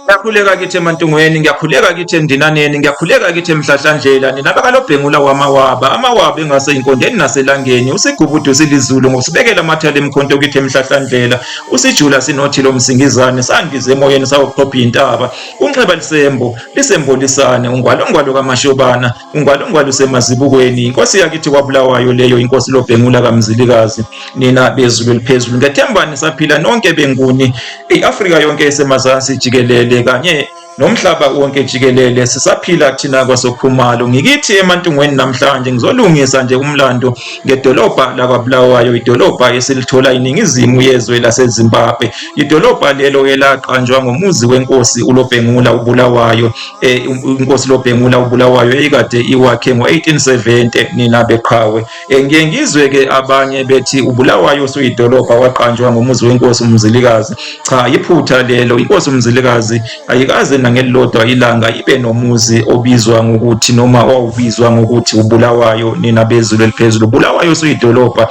Ngiyakhuleka kithi eMantungweni, ngiyakhuleka kithi eNdinaneni, ngiyakhuleka kithi eMhlahlandlela, nina bakalobhengula wamawaba, amawaba engase inkondeni naselangeni, usigubudu silizulu ngokusibekela amathela emkhonto kithi eMhlahlandlela, usijula sinothi lomsingizane, sandize emoyeni sawuqhopha intaba, unxeba lisembo, lisembolisane, ungwalongwalo kaMashobana, Ungwalungwalu semazibukweni inkosi yakithi kwaBulawayo leyo inkosi Lobhengula kaMzilikazi nina bezulu eliphezulu ngethemba nisaphila nonke benguni iAfrika yonke esemazansi jikelele kanye nomhlaba wonke jikelele sisaphila thina kwaSokhumalo ngikithi eMantungweni namhlanje ngizolungisa nje umlando ngedolobha lakwaBulawayo idolobha esilithola iningizimu yezwe laseZimbabwe idolobha lelo elaqanjwa ngomuzi wenkosi uLobhengula uBulawayo eh, inkosi Lobhengula uBulawayo eyikade iwakhe ngo-1870 nina beqhawe eh, ngiye ngizwe ke abanye bethi uBulawayo usuyidolobha waqanjwa ngomuzi wenkosi uMzilikazi cha iphutha lelo inkosi uMzilikazi ayikaze nangelilodwa ilanga ibe nomuzi obizwa ngokuthi noma owawubizwa ngokuthi uBulawayo nina bezulu eliphezulu uBulawayo usuyidolobha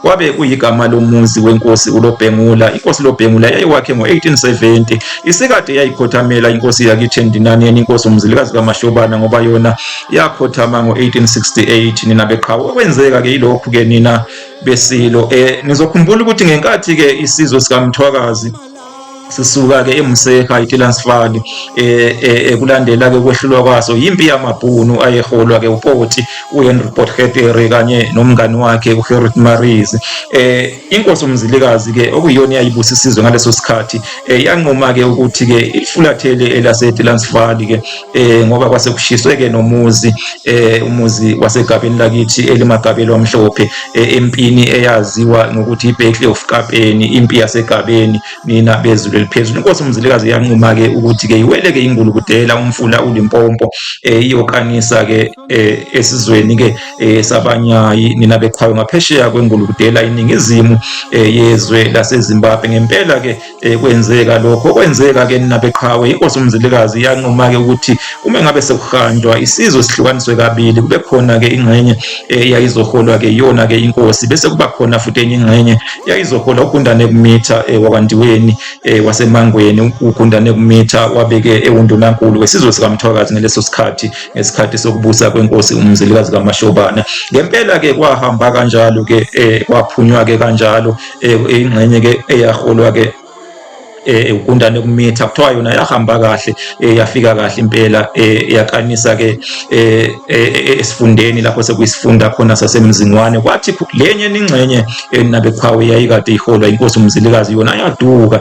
Kwabe kuyigama lomuzi wenkosi uLobhengula. Inkosi Lobhengula yayiwakhe ngo-1870. Isikade yayikhothamela inkosi yakithi eNdinaneni, inkosi uMzilikazi kaMashobana, ngoba yona yakhothama ngo-1868. Nina beqhawe, okwenzeka-ke yilokhu-ke nina besilo. Nizokhumbula ukuthi ngenkathi-ke isizwe sikaMthwakazi sisuka ke eMseha iTilansfali eh, eh, eh kulandela ke ukwehlulwa kwaso yimpi yamabhunu ayeholwa ke uPoti uHenry Potgieter kanye nomngani wakhe uGerrit Maries eh inkosi uMzilikazi ke okuyiyona eyayibusa isizwe ngaleso sikhathi eh, yanquma ke ukuthi ke ifulathele elaseTilansfali ke eh ngoba kwase kushiswe ke nomuzi eh umuzi wasegabeni lakithi elimagabelo amhlophe eh, empini eyaziwa ngokuthi iBattle of Kapeni impi yasegabeni nina bezulu eliphezulu inkosi uMzilikazi yanquma ke ukuthi ke iwele ke ingulukudela umfula uLimpopo eh, iyokanisa ke eh, esizweni ke sabanyayi nina beqhawe ngaphesheya kwengulukudela iningizimu yezwe laseZimbabwe ngempela ke eh, kwenzeka lokho okwenzeka ke nina beqhawe inkosi uMzilikazi yanquma ke ukuthi uma ngabe sekuhanjwa isizwe sihlukaniswe kabili kube khona ke ingxenye eh, yayizoholwa ke iyona ke inkosi bese kuba khona futhi enye ingxenye yayizoholwa uGundane Kumitha eh, wakwaNdiweni waseMangweni uGundane Kumitha wabeke ewundunankulu wesizwe sikaMthwakazi ngeleso sikhathi ngesikhathi sokubusa kwenkosi uMzilikazi kaMashobana ngempela ke kwahamba kanjalo ke kwaphunywa ke kanjalo ingxenye ke eyaholwa ke ugundane kumitha kuthiwa yona yahamba kahle yafika kahle impela yakanisa ke esifundeni lapho sekuyisifunda khona sasemzingwane kwathi lenye ingxenye nabeqhawe yayikade iholwa inkosi uMzilikazi yona yaduka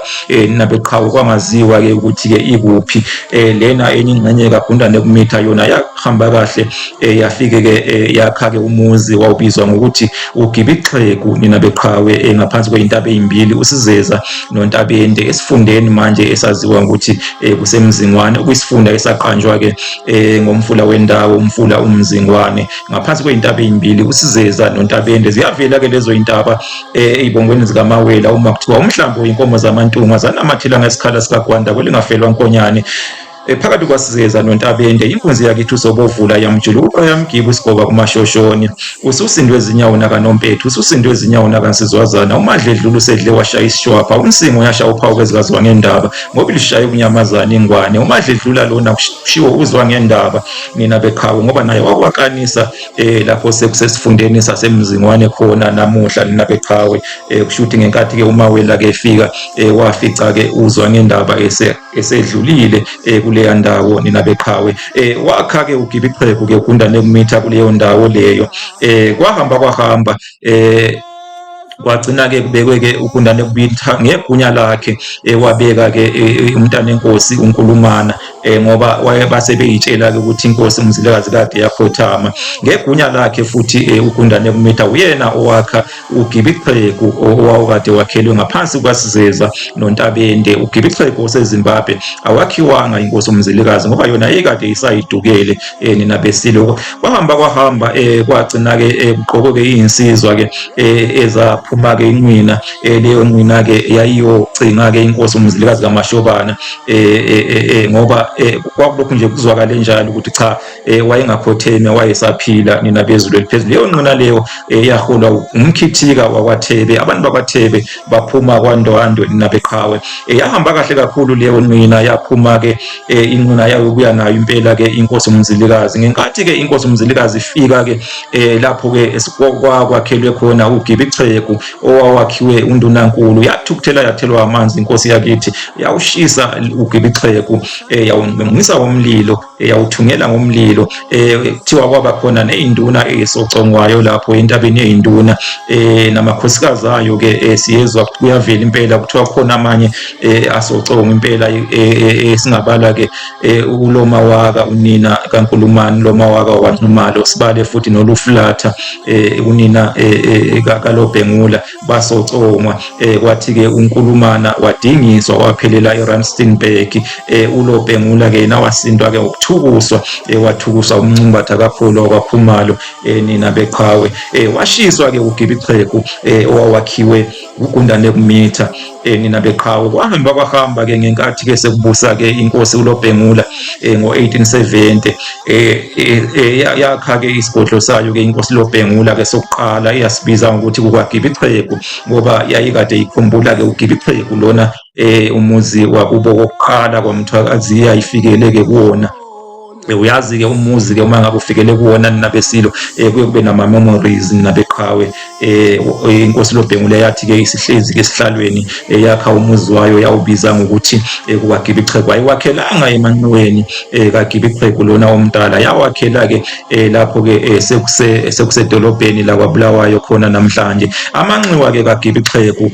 nabeqhawe kwangaziwa ke ukuthi ke ikuphi lena enye ingxenye kagundane kumitha yona yahamba kahle eh, yafike ke eh, yakha ke umuzi wawubizwa ngokuthi uGibixhegu nina beqhawe eh, ngaphansi kweyintaba ezimbili uSizeza noNtabende esifundeni manje esaziwa ngokuthi kuseMzingwane okuyisifunda esaqanjwa ke ngomfula wendawo umfula uMzingwane ngaphansi kweyintaba ezimbili uSizeza noNtabende ziyavela ke lezo intaba ezibongweni zikaMawela uma kuthiwa umhlambi oyinkomo zamantungwa zanamathela ngesikhala sikaGwanda kwelingafelwa nkonyane Phakathi kwaSizeza noNtabende inkunzi yakithi uSobovula yamjuluka yamgiba usigoba kuMashoshoni. Ususindwe izinyawo nakaNompethu, ususindwe izinyawo nakaNsizwazana. UMadledlula usedle washaya isishwapha, uNsingo uyashaya uphawu kwezikazwangendaba ngoba ilishaya ubunyamazane ingwane. UMadledlula lona kushiwo uZwangendaba nina beqhawe ngoba naye wakwakanisa lapho sekusesifundeni saseMzingwane khona namuhla nina beqhawe kusho ukuthi ngenkathi ke uMawela ke efika wafica ke uZwangendaba ese esedlulile kuleya ndawo nina beqhawe wakha ke uGibixhegu ke ugundane kumitha kuleyo ndawo leyo kwahamba kwahamba kwagcina ke kubekwe ke ugundane kubitha ngegunya lakhe wabeka ke umntana enkosi uNkulumana ngoba base beyitshela ke ukuthi inkosi uMzilikazi kade yakhothama ngegunya lakhe futhi ugundane kumitha uyena owakha uGibixhegu owawukade wakhelwe ngaphansi kukaSizeza noNtabende. UGibixhegu oseZimbabwe awakhiwanga inkosi uMzilikazi ngoba yona yayikade isayidukele nina besilo. Kwahamba kwahamba kwagcina-ke kuqokwe-ke iy'nsizwa-ke ezaphuma-ke inqina leyo nqina-ke yayiyocinga-ke inkosi uMzilikazi kaMashobana ngoba Kwakulokhu nje kuzwakale njalo ukuthi cha, wayengakhotheme, wayesaphila nina bezulu eliphezulu. Leyo nqina leyo yaholwa umkhithika wakwaThebe, abantu bakwaThebe baphuma kwaNdwandwe nina beqhawe. Yahamba kahle kakhulu leyo nqina, yaphuma ke inqina yayobuya nayo impela ke inkosi uMzilikazi. Ngenkathi ke inkosi uMzilikazi ifika ke lapho ke kwakhelwe khona uGibixhegu owawakhiwe undunankulu, yathukuthela yathelwa amanzi inkosi yakithi, yawushisa uGibixhegu, yawungqongqisa ngomlilo, yawuthungela ngomlilo. Kuthiwa kwaba khona nezinduna ezisocongwayo lapho entabeni yezinduna, namakhosikazi ayo ke siyezwa kuyavela impela kuthiwa khona amanye asocongwa impela, esingabala ke uLomawaka unina kaNkulumane, Lomawaka waNxumalo, sibale futhi noLuflatha unina kaLobhengula, basocongwa. Kwathi-ke uNkulumana wadingiswa waphelela eRustenburg. ULobhengula-ke yena wasindwa-ke ngokuthukuswa, wathukuswa uMncumbatha kaKholo wakwaKhumalo, nina beqhawe. Washiswa-ke uGibixhegu owawakhiwe uGundane kumitha, nina beqhawe. Kwahamba kwahamba ke ngenkathi ke sekubusa ke inkosi uLobhengula ngo-1870, yakha ke isigodlo sayo ke inkosi Lobhengula ke sokuqala, eyasibiza ngokuthi kukwaGibixhegu, ngoba yayikade ikhumbula ke uGibixhegu lona, umuzi wakubo kokuqala kwaMthwakazi yayifikele ke kuwona. Uyazi ke umuzi ke uma ngabe ufikele kuwona nina besilo, kuye kube nama memories nina beqhawe. Inkosi Lobhengula yathi ke isihlezi ke esihlalweni, yakha umuzi wayo, yawubiza ngokuthi kukaGibixhegu. Ayiwakhelanga emanxiweni kaGibixhegu lona omdala, yawakhela ke lapho ke sekusedolobheni lakwaBulawayo khona namhlanje. Amanxiwa ke kaGibixhegu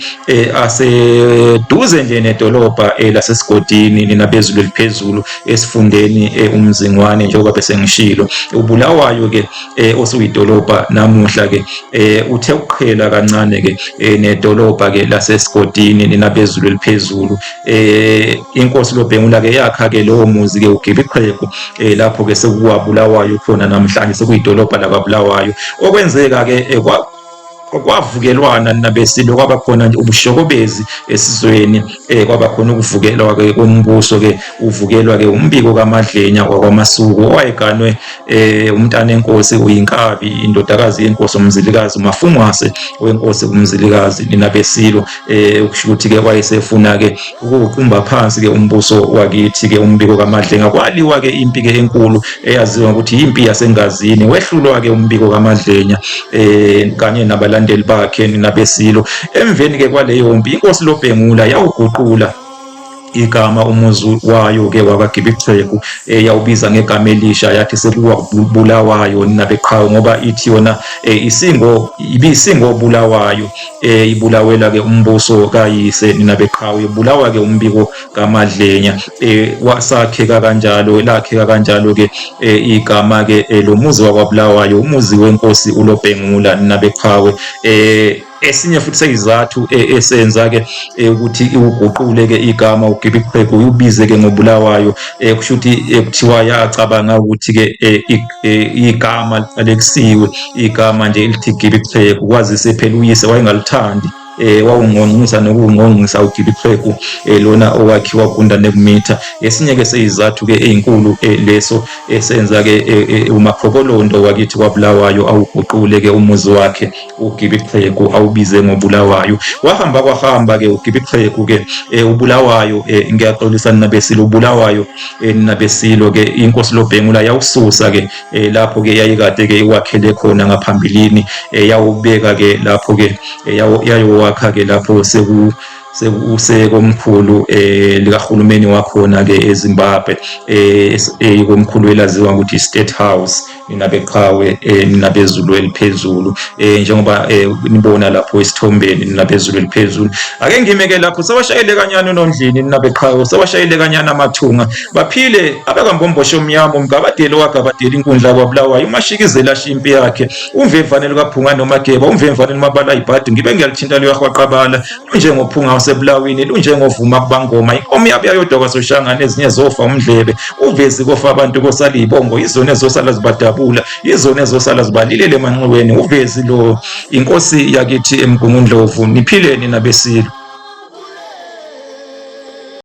aseduze nje nedolobha lasesigodini nina bezulu eliphezulu, esifundeni uMzingwane, njengoba bese ngishilo. UBulawayo ke osuyidolobha namuhla ke uthe ukuqhela kancane ke nedolobha ke lasesigodini nina bezulu eliphezulu. Inkosi Lobhengula ke yakha ke lowo muzi ke uGibixhegu, lapho ke sekuwaBulawayo khona namhlanje, sekuyidolobha lakwaBulawayo. Okwenzeka ke kwavukelwana nabesilo, kwaba khona nje ubushokobezi esizweni, kwaba khona ukuvukelwa ke kombuso ke, uvukelwa ke umbiko kaMadlenya wakwaMasuku owayeganwe umntana enkosi uYinkabi, indodakazi yenkosi uMzilikazi, uMafungwase wenkosi uMzilikazi nina besilo. Ukusho ukuthi ke wayesefuna ke ukuwuqumba phansi ke umbuso wakithi ke umbiko kaMadlenga. Kwaliwa ke impi ke enkulu eyaziwa ukuthi impi yaseNgazini. Wehlulwa ke umbiko kaMadlenya kanye nabalandeli bakhe nabesilo. Emveni ke kwaleyo mpi inkosi Lobhengula yawuguqula igama umuzi wayo ke wakwaGibixhegu, yawubiza ngegama elisha, yathi sekuwabulawayo nina beqhawe, ngoba ithi yona isingo ibisingobulawayo, ibulawela ke umbuso kayise nina beqhawe, ibulawa ke umbiko kaMadlenya. Wasakheka kanjalo, lakheka kanjalo ke igama ke lomuzi wakwaBulawayo, umuzi wenkosi uLobhengula nina beqhawe. Esinye futhi seyizathu esenza ke ukuthi iwuguqule ke igama uGibixhegu ubize ke ngoBulawayo, kusho ukuthi kuthiwa yacabanga ukuthi ke igama liqalekisiwe, igama nje elithi Gibixhegu, kwazise phela uyise wayengalithandi, wawungqongqisa nokuwungqongqisa uGibixhegu lona owakhiwa uGundane kumitha. Esinye ke seyizathu ke ezinkulu leso esenza ke uMakhokolondo wakithi kwaBulawayo awuguqule ke umuzi wakhe uGibixhegu awubize ngoBulawayo. Wahamba kwahamba ke uGibixhegu ke uBulawayo, ngiyaxolisa nina besilo, uBulawayo nina besilo ke inkosi Lobhengula yawususa ke lapho ke yayikade ke iwakhele khona ngaphambilini, yawubeka ke lapho ke yayowakha ke lapho sekusekomkhulu likahulumeni wakhona ke eZimbabwe, ikomkhulu elaziwa ukuthi State House nina beqhawe, nina bezulu eliphezulu, njengoba nibona lapho esithombeni nina bezulu eliphezulu. Ake ngime ke lapho, sewashayele kanyana uNondlini nina beqhawe, sewashayele kanyana amathunga, baphile abakambhomboshe omnyama, umgabadeli owagabadela inkundla kwaBulawayo, umashikizela ashiya impi yakhe, umvemvane lukaphunga nomageba, umvemvane lumabala ibhadi, ngibe ngiyalithinta luyahwaqabala, lunjengophunga wasebulawini, lunjengovuma kubangoma, inkomo yabuya yodwa kwaSoshangane, ezinye zofa umdlebe, uvezi kofa abantu kosala ibongo, izona ezosala zibadabula, izona ezosala zibalilele emanxiweni, uvezi lo inkosi yakithi eMgungundlovu. Niphile nina besilo.